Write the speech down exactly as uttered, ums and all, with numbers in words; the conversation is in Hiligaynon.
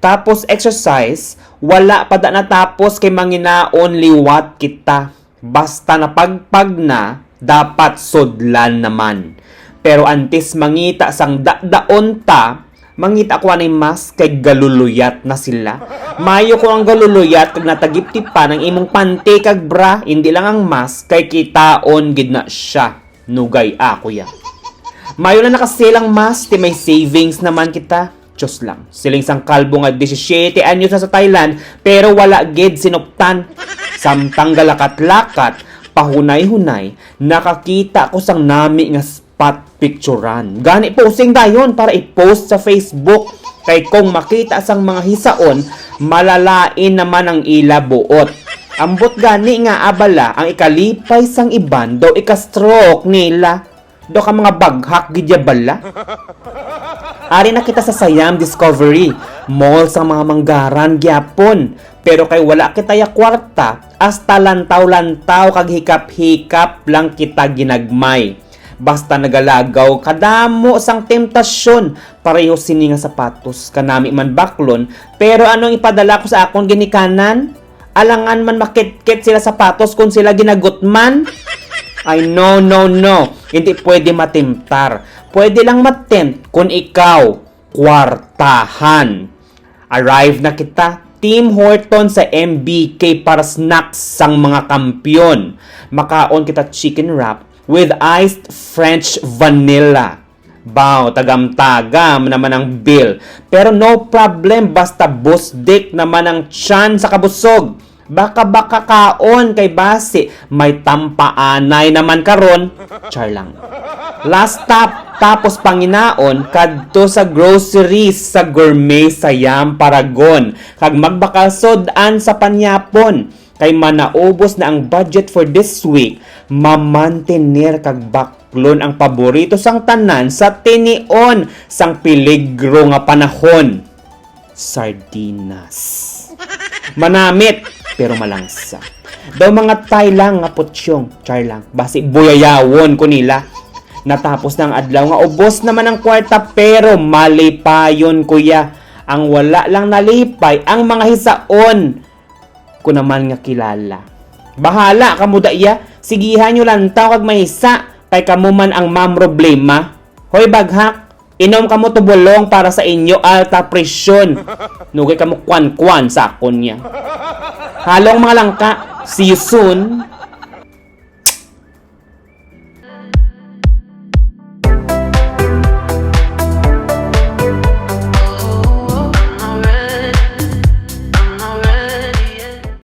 Tapos exercise, wala pa da natapos kay manginaon liwat kita. Basta napagpag na, dapat sudlan naman. Pero antes mangita sang dadaon ta, mangita ko anay mask kay galuluyat na sila. Mayo ko ang galuluyat kag natagiptipan ang imong panty kag bra, hindi lang ang mask kay kitaon gid na siya. Nugay ako ya. Mayo lang nakasilang mask, ti may savings naman kita. Diyos lang. Siling sang kalbo nga disisiete anyos na sa Thailand, pero wala gid sinuptan. Samtang galakat-lakat, pahunay-hunay, nakakita ko sang nami nga spot picturan. Gani posing dayon para i-post sa Facebook. Kay kung makita sang mga hisaon, malalain naman ang ila buot. Ambot gani nga abala ang ikalipay sang iban daw ika-stroke nila. Daw ka mga baghak gid ya bala. Ari na kita sa Siam Discovery Mall sang mga manggaran gyapon. Pero kay wala kita ya kwarta, hasta lantaw-lantaw kag hikap-hikap lang kita ginagmay. Basta nagalagaw kadamo sang temptasyon, pareho sini nga sapatos, kanami man baklon, pero anong ipadala ko sa akon ginikanan? Alangan man makitkit sila sapatos kon sila ginagutman. Ay, no, no, no. Hindi pwede matimtar. Pwede lang matempt kon ikaw kwartahan. Arrive na kita. Tim Horton sa M B K para snacks sang mga kampiyon. Makaon kita chicken wrap with iced French vanilla. Baw, tagam-tagam naman ang bill. Pero no problem, basta busdik naman ang tiyan sa kabusog. Baka-baka kaon kay basi may tampaanay naman karon. Char lang. Last stop, tapos panginaon, kadto sa groceries sa Gourmet Siam Paragon, kag magbakal sud-an sa panyapon. Kay manaubos na ang budget for this week, mamantener kag baklon ang paborito sang tanan sa tinion sang peligro nga panahon. Sardinas. Manamit, pero malangsa. Daw mga Thai lang nga putyong, char lang. Basi buyayawon ko nila. Natapos na ang adlaw nga ubos naman ang kwarta, pero malipayon ko ya. Ang wala lang nalipay, ang mga hisaon ko naman nga kilala. Bahala kamo da iya, sigihan nyo lantaw kag mahisa, kay kamo man ang mamroblema. Hoy baghak, inom kamo tubulong para sa inyo alta presyon. Nugay kamo kwan-kwan sa akon niya. Halong mga langka, see you soon.